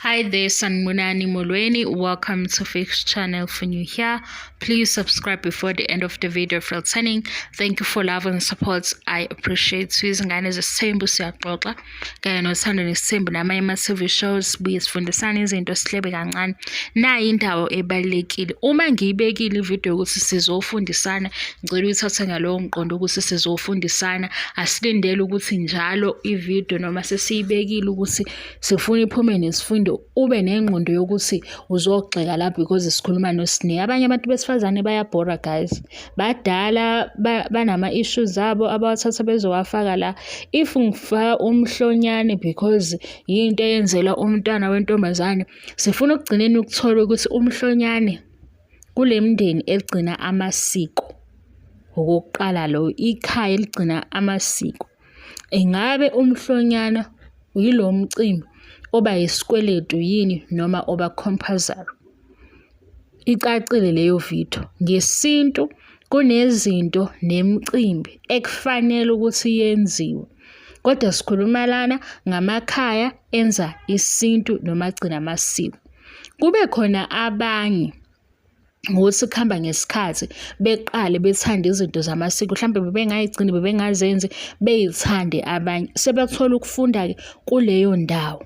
Hi there, Sanibonani Molweni. Welcome to Fix Channel. For new here, please subscribe before the end of the video if returning. Thank you for love and support. I appreciate you. Izingane zesithembu, siyaxoxa kanye noThando Nesithembu namanye ama-TV shows, sibuye sifundisane izinto, sihlebe kancane. Nayi indawo ebalulekile. Uma ngiyibekile ividiyo ukuthi sizofundisana, ngicela uyithathe ngalowo mqondo ukuthi sizofundisana. Asilindele ukuthi njalo ividiyo noma sesiyibekile ukuthi sifuna iphume nesifundo, ube nengqondo yokuthi uzogxeka la because sikhuluma noSine. Abanye abantu besifazane bayabhora, guys. Badala, banama-issues abo abawathatha bezowafaka la. If ngifaka umhlonyane because yinto eyenzelwa umntwana wentombazane, sifuna ukugcineni ukuthola ukuthi umhlonyane kule mndeni egcina amasiko. Okokuqala lo, ikhaya eligcina amasiko. Ingabe umhlonyana yilo mcimbi oba yisikweletu yini noma oba compulsory? Icacile leyo video. Ngesintu kunezinto nemicimbi ekufanele ukuthi yenziwe. Kodwa sikhuluma lana ngamakhaya enza isintu noma agcina amasiko. Kube khona abanye ngokuthi kuhamba ngesikhathi beqale bethande izinto zamasiko, mhlampe bebengayigcini, bebengazenzi, beyithande abanye sebethola ukufunda-ke kuleyo ndawo.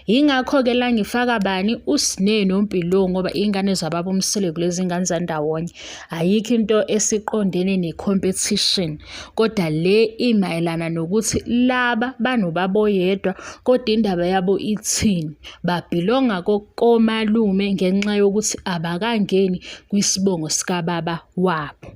Yingakho-ke la ngifaka bani, uSine noMpilo, ngoba iy'ngane zababa uMseleku lezi ngane zandawonye. Ayikho into esiqondene ne-competition, kodwa le imayelana nokuthi laba banobaba oyedwa, kodwa indaba yabo ithini? Babhilonga komalume ngenxa yokuthi abakangeni kwisibongo sikababa wabo.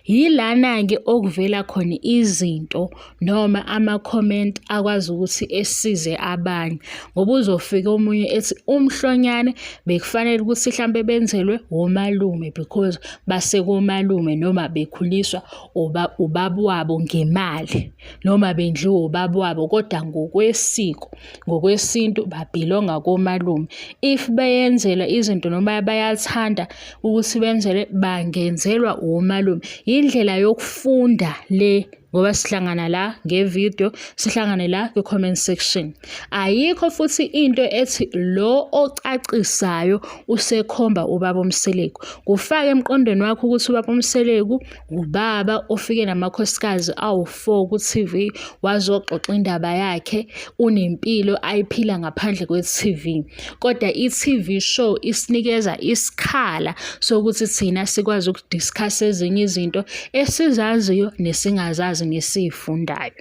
Yilana-ke okuvela khona izinto noma ama-comment akwazi ukuthi esize abanye, ngoba uzofika omunye ethi umhlonyane bekufanele ukuthi hlampe benzelwe omalume because basekomalume noma bekhuliswa ubaba wabo ngemali noma bendliwe ubaba wabo, kodwa ngokwesiko, ngokwesintu babhilonga komalume. If beyenzela izinto noma bayathanda ukuthi benzelwe, bangenzelwa omalume. Indlela yokufunda le, ngoba sihlangana la ngevidiyo, sihlangane la kwi-comment section. Ayikho futhi into ethi lo ocacisayo usekhomba ubaba uMseleku. Kufake emqondweni wakho ukuthi ubaba uMseleku ubaba ofike namakhosikazi awu-4 ku-TV, wazoxoxa indaba yakhe, unempilo ayiphila ngaphandle kwe-TV. Kodwa i-TV show isinikeza isikhala sokuthi thina sikwazi uku-discuss ezinye izinto esizaziyo nesingazazi nesiyifundayo.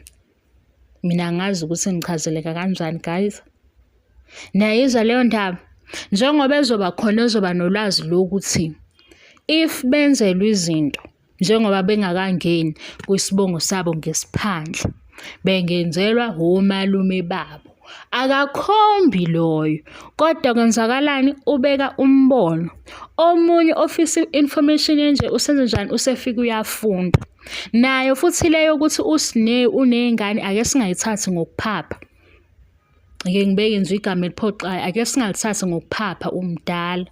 Mina angazi ukuthi ngichazeleka kanjani, guys. Niyayizwa leyo ndaba? Njengoba ezoba khona ezoba nolwazi lokuthi if benzelwe izinto njengoba bengakangeni kwisibongo sabo ngesiphandla, bengenzelwa omalume babo. Akakhombi loyo, kodwa kwenzakalani? Ubeka umbono. Omunye ofisa information enje usenze njani? Usefika uyafunda. Nayo futhi leyo ukuthi uSine uney'ngane, ake singayithathi ngokuphapha. Ake ngibeke nje igama eliphoxayo, ake singalithathi ngokuphapha, umdala.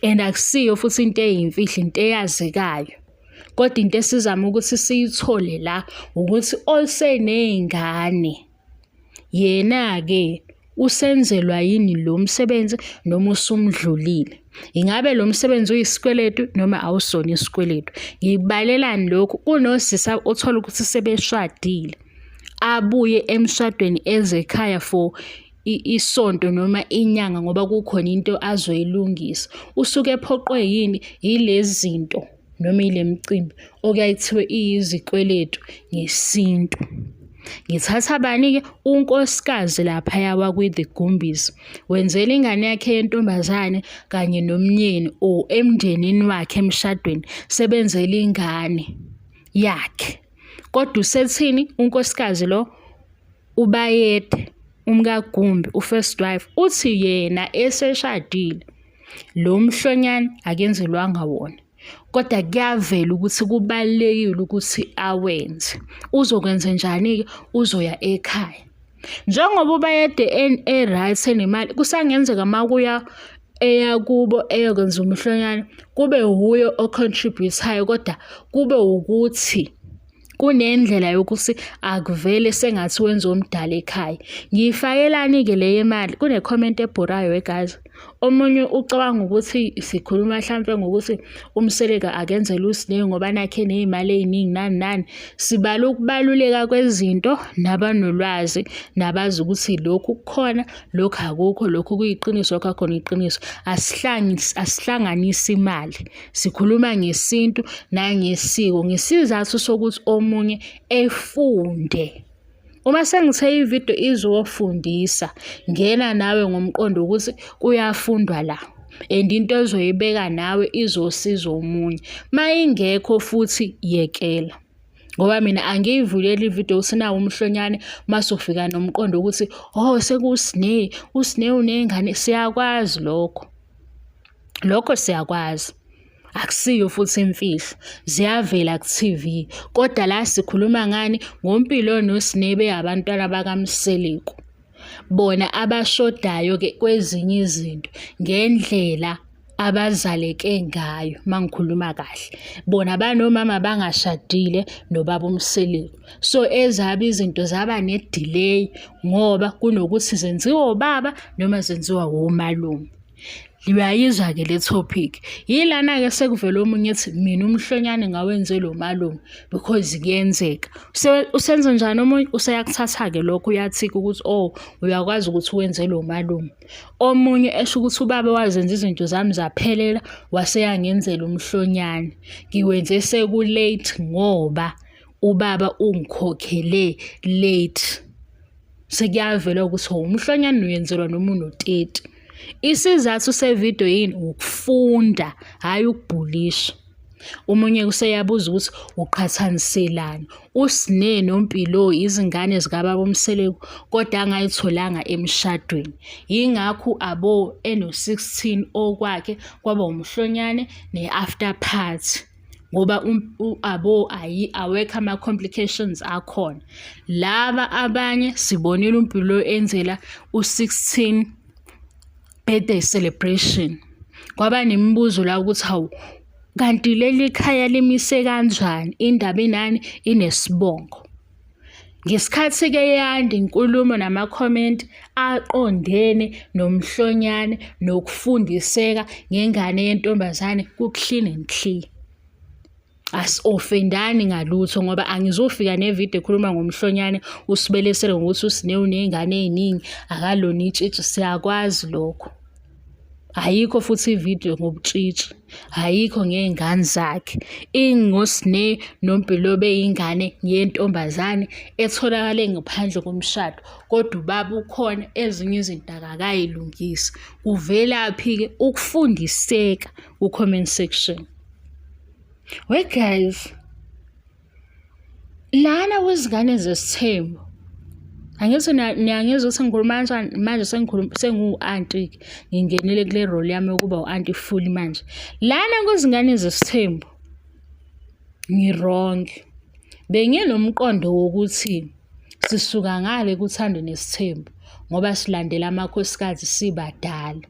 And akusiyo futhi into eyimfihlo, into eyazekayo. Kodwa into esizama ukuthi siyithole la ukuthi oseney'ngane yena-ke usenzelwa yini lo msebenzi noma usumdlulile? Ingabe lo msebenzi uyisikweletu noma awusona isikweletu? Ngikubalelani lokhu? Kunosisi othola ukuthi sebeshadile, abuye emshadweni eze ekhaya for isonto noma inyanga ngoba kukhona into azoyilungisa. Usuke ephoqwe yini? Yilezi zinto noma ile micimbi okuyaye kuthiwe iyizikweletu ngesintu. Ngithatha bani-ke? Unkosikazi laphaya wakwi-The Gumbis. Wenzela ingane yakhe yentombazane kanye nomnyeni or emndenini wakhe emshadweni sebenzela ingane yakhe. Kodwa usethini unkosikazi lo, uBayede, umkaGumbi, u-first wife, uthi yena eseshadile lo mhlonyane akenzelwanga wona. Kodwa kuyavela ukuthi kubalulekile ukuthi awenze. Uzokwenza njani-ke? Uzoya ekhaya. Njengoba uBayede e-right, enemali, kusangenzeka uma kuya eya kubo eyokwenza umhlonyane kube wuye o-contribute-ayo, kodwa kube ukuthi Kunendlela yokuthi akuvele sengathi wenza omdala ekhaya. Ngiyifakelani-ke le yemali? Kune-comment ebhorayo we guys. Omunye ucabanga ukuthi sikhuluma hlampe ngokuthi uMseleku akenzele uSne ngoba nakhe ney'mali ey'ningi nani nani. Sibala ukubaluleka kwezinto nabanolwazi nabazi ukuthi lokhu kukhona, lokhu akukho, lokhu kuyiqiniso, lokhu akukhona iqiniso. Asihlanganisi imali. Sikhuluma ngesintu nangesiko ngesizathu sokuthi omunye efunde. Uma sengithe ividiyo izofundisa, ngena nawe ngomqondo ukuthi kuyafundwa la and into ozoyibeka nawe izosiza omunye. Uma ingekho futhi yekela. Ngoba mina angiyivuleli ividiyo ukuthi nawu umhlonyane mase ufika nomqondo ukuthi oh sekuSne, uSne unengane, siyakwazi lokho. Lokho siyakwazi. Akusiyo futhi imfihlo, ziyavela ku-TV. Kodwa la sikhuluma ngani? NgoMpilo noSne beyabantwana bakaMseleku. Bona abashodayo-ke kwezinye izinto ngendlela abazaleke ngayo uma ngikhuluma kahle. Bona banomama abangashadile nobaba uMseleku. So ezabo izinto zaba ne-delay ngoba kunokuthi zenziwa obaba noma zenziwa womalume. Uyayizwa-ke le topic. Yilana-ke sekuvele omunye ethi mina umhlonyane ngawenze lo malume because kuyenzeka. Usenze njani omunye? Useyakuthatha-ke lokho uyathika ukuthi oh uyakwazi ukuthi wenze lo malume. Omunye esho ukuthi ubaba wazenza izinto zami zaphelela waseyangenzela umhlonyane. Ngiwenze seku-late ngoba ubaba ungikhokhele late. Sekuyavela ukuthi umhlonyane uyenzelwa noma uno-30. Isizathu sevidiyo yini? Ukufunda, hhayi ukubhulisha. Omunye useyabuza ukuthi uqhathaniselani uSne noMpilo izingane zikababa uMseleku kodwa angayitholanga emshadweni. Yingakho abo eno-16 okwakhe kwaba umhlonyane ne-after party. Ngoba abo ayi awekho ama-complications akhona. Laba abanye sibonile uMpilo enzela u-16 birthday celebration. Kwaba nemibuzo la ukuthi hawu kanti leli khaya limise kanjani indaba inani inesibongo. Ngesikhathi-ke yanda inkulumo namakhomenti aqondene nomhlonyane nokufundiseka ngengane yentombazane ku-Clean and Clear. Asi-ofendani ngalutho ngoba angizofika nevidiyo ekhuluma ngomhlonyane usibelesele ngokuthi uSne uney'ngane ey'ningi akalona itshitshi siyakwazi lokho. Ayikho futhi ividiyo ngobutshitshi, ayikho ngey'ngane zakhe. IngoSne noMpilo beyingane yentombazane etholakale ngaphandle komshado kodwa ubaba ukhona ezinye izinto akakayilungisi. Kuvelaphi-ke ukufundiseka ku-comment section. We guys, lana kwizingane zesithembu angithi niyangizwa ukuthi ngikhuluma kanjani manje sengikhuluma sengiwu-anti ngingenile kule role yami yokuba u-anti full manje lana kwizingane zesithembu ngi-wrong benginomqondo wokuthi sisuka ngale kuthando nesithembu ngoba silandela amakhosikazi sibadala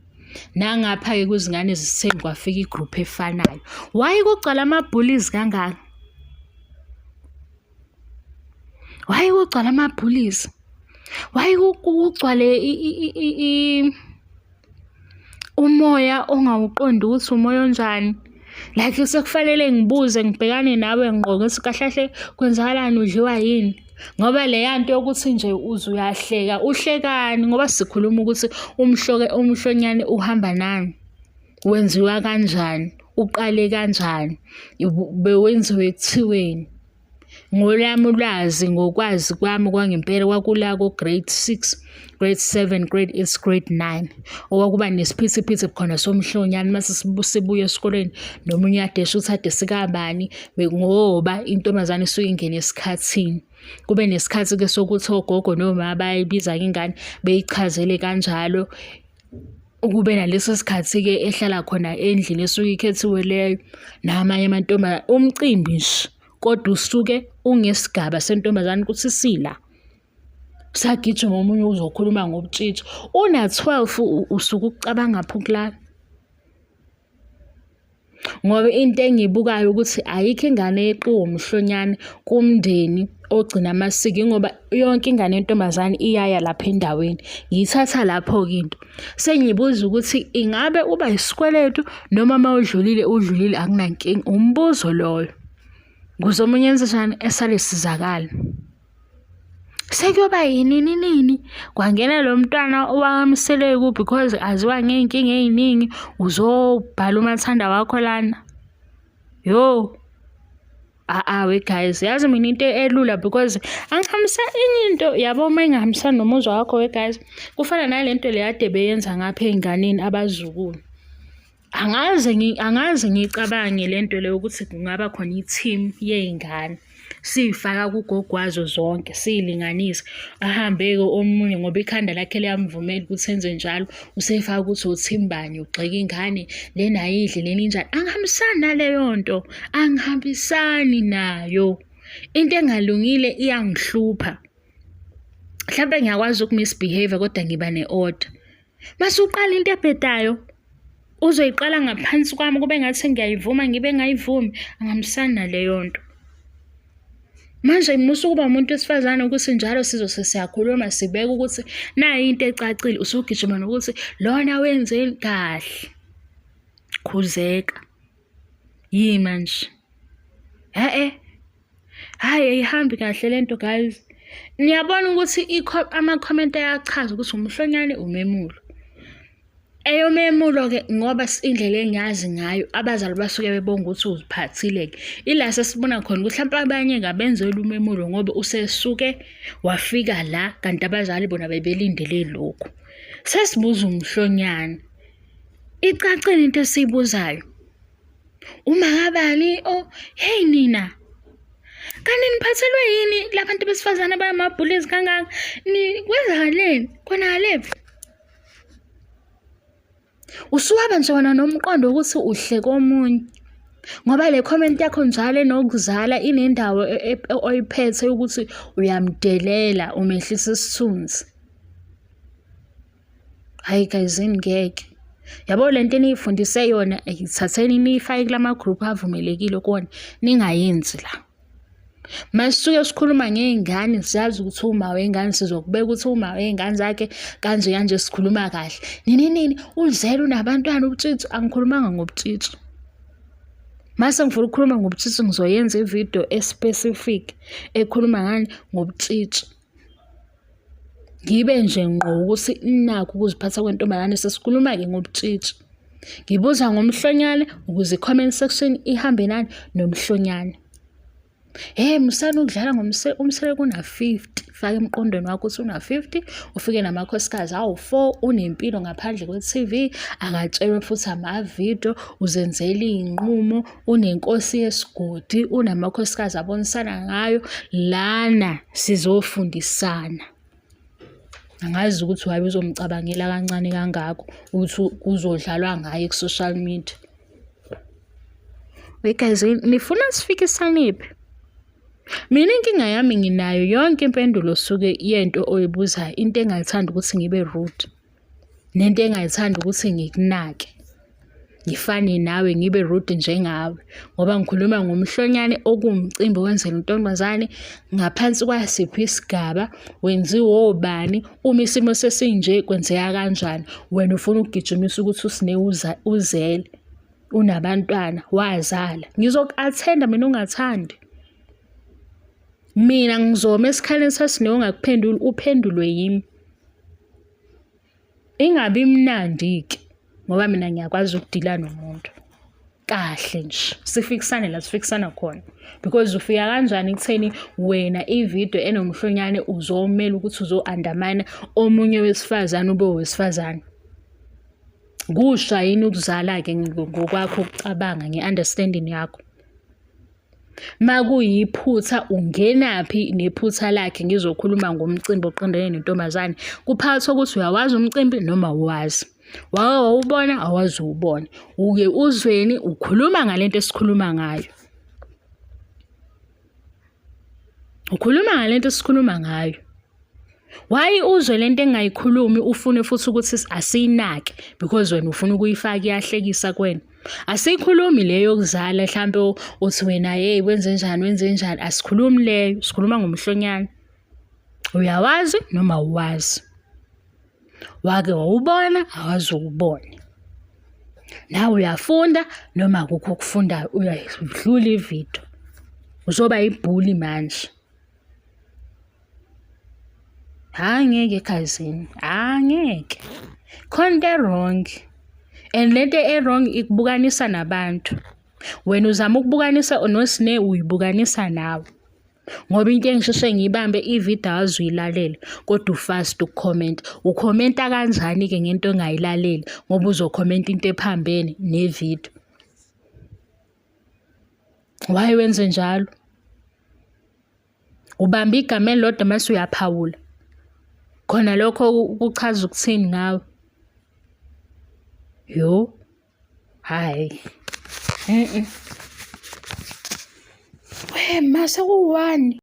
Nangapha-ke kwizingane zesithembu kwafika igruphu efanayo. Why kugcwala ama-bullies kangaka? Why kugcwala ama-bullies? Why kugcwale umoya ongawuqondi ukuthi umoya onjani? Like sekufanele ngibuze ngibhekane nawe ngqo ngithi kahle kahle kwenzakalani udliwa yini? Ngoba leya nto yokuthi nje uze uyahleka, uhlekani ngoba sikhuluma ukuthi umhloke umhlonyane uhamba nani, wenziwa kanjani, uqale kanjani, bewenziwe kuthiweni. Ngolwami ulwazi ngokwazi kwami kwangempela kwakula ko-grade 6, grade 7, grade 8, grade 9 okwakuba nesiphithiphithi khona somhlonyane mase sibuya esikoleni nomunye uyadesha ukuthi ade sikabani ngoba intombazane isuke ingene esikhathini. Kube nesikhathi-ke sokuthi ogogo noma bayibiza-ke ingane beyichazele kanjalo. Kube naleso sikhathi-ke ehlala khona endlini esuke ikhethiwe leyo namanye amantombazane, umcimbi nje kodwa usuke ungesigaba sentombazane ukuthi sila. Usagijima omunye uzokhuluma ngobutshitshi. Una-12 usuke ukucabanga phi ukulala? Ngoba into engiyibukayo ukuthi ayikho ingane eyeqiwa umhlonyane kumndeni ogcina amasiko ingoba yonke ingane yentombazane iyaya lapha endaweni. Ngiyithatha lapho-ke into. Sengiyibuza ukuthi ingabe uba isikweletu noma uma udlulile udlulile akunankinga, umbuzo loyo. Ukuze omunye enze njani esale esizakala. Sekuyoba yinini nini kwangena lo mntwana owakaMseleku because aziwa ngey'nkinga ey'ningi uzobhala umathanda wakho lana. Yo, a-a we guys, yazi mina into elula because angihambisa enye into yabo uma ingahambisani nomuzwa wakho we guys, kufana nale nto le kade beyenza ngapha ey'nganeni abazukulu. Angaze angaze ngiyicabange le nto le yokuthi kungaba khona i-team yey'ngane siy'faka kugogo wazo zonke siy'linganise. Ahambe-ke omunye ngoba ikhanda lakhe liyamvumela ukuthi enze njalo, usefaka ukuthi u-team bani, ugxeka ingane lena ayidli lena injani. Angihambisani naleyo nto, angihambisani nayo. Into engalungile iyangihlupha. Mhlampe ngiyakwazi uku-misbehave-a kodwa ngiba ne-order. Masuqala into ebhedayo uzoyiqala ngaphansi kwami kube ngathi ngiyayivuma ngibe ngayivumi, angihambisani naleyo nto. Manje musa ukuba umuntu wesifazane ukuthi njalo sizose siyakhuluma sibeke ukuthi nayi into ecacile usugijima nokuthi lona wenze kahle. Khuzeka. Yima nje. Hhe-e. Hhayi ayihambi kahle le nto guys. Niyabona ukuthi ama-comment ayachaza ukuthi umhlonyane umemulo. Eyomemulo-ke ngoba indlela engiyazi ngayo abazali basuke bebonga ukuthi uziphathile-ke. Ila sesibona khona ukuthi hlampe abanye ngabenzela umemulo ngoba usesuke wafika la kanti abazali bona bebelindele lokhu. Sesibuza umhlonyane. Icacile into esiyibuzayo. Umakabani oh hey nina. Kanti niphathelwe yini labantu besifazane abayamabhulizi kangaka? Ni kwenzakaleni? Konakalепhi? Usuwaba nje wena nomqondo wokuthi uhle komunye. Ngoba le comment yakho njalo enokuzala inendawo e, e, oyiphethe ukuthi uyamdelela umehlisa isithunzi. Hhayi guys ngeke. Yabo le nto eniyifundise yona ithatheni niyifake kulama group avumelekile kuwona ningayenzi la. Masisuke sikhuluma ngey'ngane siyazi ukuthi uma wey'ngane sizokubeka ukuthi uma wey'ngane zakhe kanje kanje sikhuluma kahle. Nini nini uzele unabantwana ubutshitshi angikhulumanga ngobutshitshi. Mase ngifuna ukukhuluma ngobutshitshi ngizoyenza ividiyo e-specific ekhuluma ngani ngobutshitshi. Ngibe nje ngqo ukuthi nakhu ukuziphatha kwentombazane sesikhuluma-ke ngobutshitshi. Ngibuza ngomhlonyane ukuze i-comment section ihambe nani nomhlonyane. Hey musani ukudlala uMseleku una-50 faka emqondweni wakho ukuthi una-50 ufike namakhosikazi awu-4 unempilo ngaphandle kwe-TV akatshelwe futhi amavidiyo uzenzela iy'nqumo unenkosi yesigodi unamakhosikazi abonisana ngayo lana sizofundisana. Angazi ukuthi wabe uzomcabangela kancane kangako ukuthi kuzodlalwa ngaye ku-social media. We guys, nifuna sifikisanephi? Mina inkinga yami nginayo yonke impendulo suke yento oyibuzayo, into engayithandi ukuthi ngibe rude. Nento engayithandi ukuthi ngikunake. Ngifane nawe ngibe rude njengawe ngoba ngikhuluma ngomhlonyane okuwumcimbi owenzela intombazane ngaphansi kwasiphi isigaba, wenziwa obani, uma isimo sesinje kwenzeka kanjani. Wena ufuna ukugijimisa ukuthi uSne uzele, unabantwana, wazala. Ngizoku-athenda mina ungathandi. Mina ngizoma esikhaleni saSne ungakuphenduli, uphendulwe yimi. Ingabi mnandi-ke ngoba mina ngiyakwazi ukudila nomuntu kahle nje sifikisane la sifikisana khona because ufika kanjani ekutheni wena ividiyo enomhlonyane uzomela ukuthi uzo-undermine omunye wesifazane ube wesifazane. Kusha yini ukuzala-ke ngokwakho ukucabanga nge-understanding yakho? Makuyiphutha ungenaphi nephutha lakhe ngizokhuluma ngomcimbi oqondene nentombazane. Kuphakathi kokuthi uyawazi umcimbi noma awuwazi. Wake wawubona awazi uwubona. Uke uzweni ukhuluma ngale nto esikhuluma ngayo. Ukhuluma ngale nto esikhuluma ngayo. Why uzwe lento engayikhulumi ufune futhi ukuthi asiyinake because wena ufuna ukuyifaka iyahlekisa kuwena. Asiyikhulumi le yokuzala hlampe uthi wena hey wenzenjani wenzenjani, asikhulumi leyo, sikhuluma ngomhlonyane. Uyawazi noma awuwazi? Wake wawubona, awazi uwubone. Nawe uyafunda noma akukho okufundayo, uyayidlula ividiyo. Uzoba yibhuli manje. Angeke khazini, angeke. Khona into e-wrong and lento e-wrong ikubukanisa nabantu. Wena uzama ukubukanisa noSne uyibukanisa nawe. Ngoba into engisheshe ngiyibambe ividiyo awaze uyilalele kodwa u-fast ukukhomenta. Ukhomenta kanjani-ke ngento ongayilaleli ngoba uzokhomenta into ephambene nevidiyo. Why wenze njalo? Ubamba igama elilodwa mase uyaphawula. Khona lokho kuchaza ukuthini ngawe? Yo. Hhayi. We ma sekuwu-one.